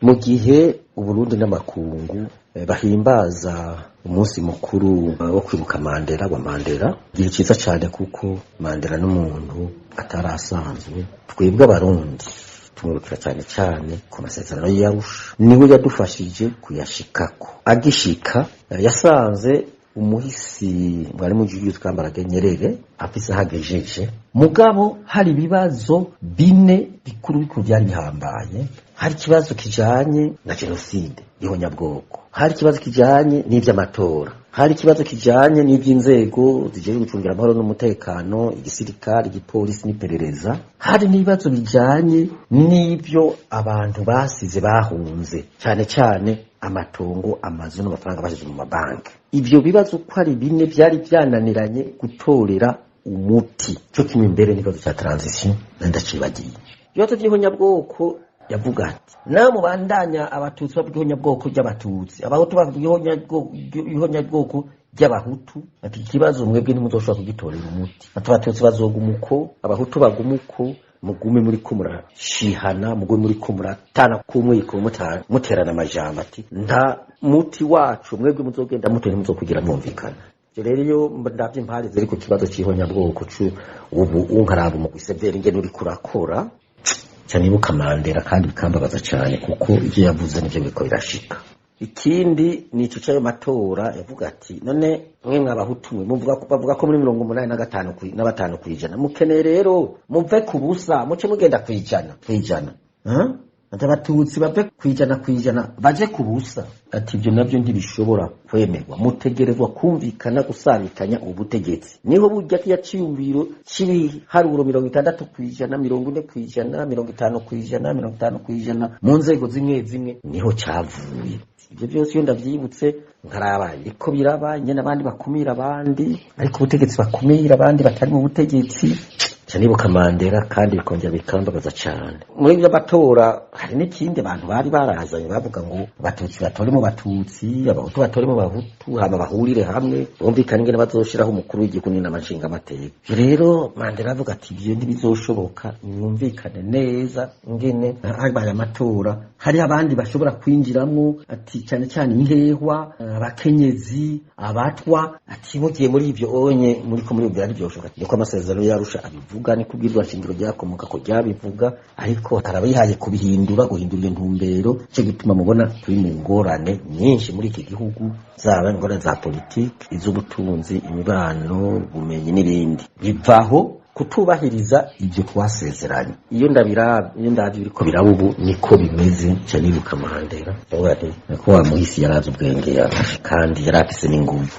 Mu gihe Uburundi n'amakungu bahimbaza umunsi mukuru wo kwibuka Mandela wa Mandela, igihe ciza cane kuko Mandela n'umuntu atarasanzwe. Twebwe Abarundi tumwibukira cyane cyane ku masezerano y'Arusha, niwe yadufashije kuyashikako. Agishika yasanze umuhisi mwarimu Julius Kambarage Nyerere afise ahagejeje, mugabo hari ibibazo bine bikuru bikuru byari bihambaye. Hari ikibazo kijanye na jenoside y'ihonyabwoko, hari ikibazo kijanye n'ivy'amatora, hari ikibazo kijanye n'ivy'inzego zijejwe gucungira amahoro n'umutekano, igisirikare, igipolisi n'iperereza, hari n'ibibazo bijanye n'ivyo abantu basize bahunze, cane cane amatongo, amazu n'amafaranga basize mu mabanki. Ivyo bibazo uko ari bine vyari vyananiranye gutorera umuti, co kimwe imbere n'ikibazo ca transition ndacibagiye. Ibibazo vy'ihonyabwoko, yavuga ati: "Nawe mubandanya Abatutsi bavuga ihonyabwoko ry'Abatutsi, Abahutu bavuga ihonyabwoko ry'Abahutu," ati: "ikibazo mwebwe ntimuzoshobora kugitorera umuti." Ati: "Abatutsi bazoguma uko, Abahutu baguma uko, mugume muriko murashihana, mugume muriko muratana kumwiko, muterana amajambo." Ati: "Nta muti wacu mwebwe muzogenda mutwe, ntimuzokugira mwumvikana." Rero iyo ndavye impari ziri ku kibazo c'ihonyabwoko ubu, unkaraba umugwi CVR ingene uriko urakora, cyane ibuka Mandela kandi bikambabaza cyane kuko ivyo yavuze nivyo biriko birashika. Ikindi ni ico c'ayo matora. Yavuga ati: "None mwe mw'Abahutu mwe muvuga ko, bavuga ko muri 85 na batanu kw'ijana, mukeneye rero muve ku busa muce mugenda kwijana kwijana." Ati: "Abatutsi bave kwijana kwijana baje ku busa." Ati: "Ibyo navyo ntibishobora kwemerwa, mutegerezwa kumvikana gusabikanya ubutegetsi." Niho burya kiya ciyumviro c'ibiharuro 60%, 40%, 50%, 50% mu nzego zimwe zimwe niho cavuye. Ibyo byose iyo ndavyibutse, nkaraba biriko biraba nyene, abandi bakumira abandi, ariko ubutegetsi bakumira abandi batari mu butegetsi, nca nibuka Mandela kandi bikongera bikambabaza cane. Muri ibyo matora hari n'ikindi abantu bari barazanye, bavuga ngo Abatutsi batore mu Batutsi, Abahutu batore mu Bahutu, hama bahurire hamwe bumvikane ingene bazoshiraho umukuru w'igihugu n'inama nshingamateka. Rero Mandela avuga ati: "Ivyo ntibizoshoboka, mwumvikane neza ingene habaye amatora hari abandi bashobora kwinjiramwo." Ati: "Cane cane inkehwa, abakenyezi, abatwa." Ati: "Mugiye muri ivyo onye muriko muri ivyo ntivyoshoboka." Niko amasezerano y'Arusha abivuga, niko ubwirwa nshingiro ryakomoka ko ryabivuga, ariko harabihaye kubihindura, guhindura iyo ntumbero. Cyo gituma mubona turi mu ngorane nyinshi muri iki gihugu, zaba ingorane za politiki, iz'ubutunzi, imibano, ubumenyi n'ibindi, bivaho kutubahiriza ibyo twasezeranye. Iyo ndabiraba, iyo ndabye biriko biraba ubu niko bimeze, nca nibuka Mandela, ndavuga nti niko wa muhisi yarazi ubwenge, kandi yari afise n'inguvu.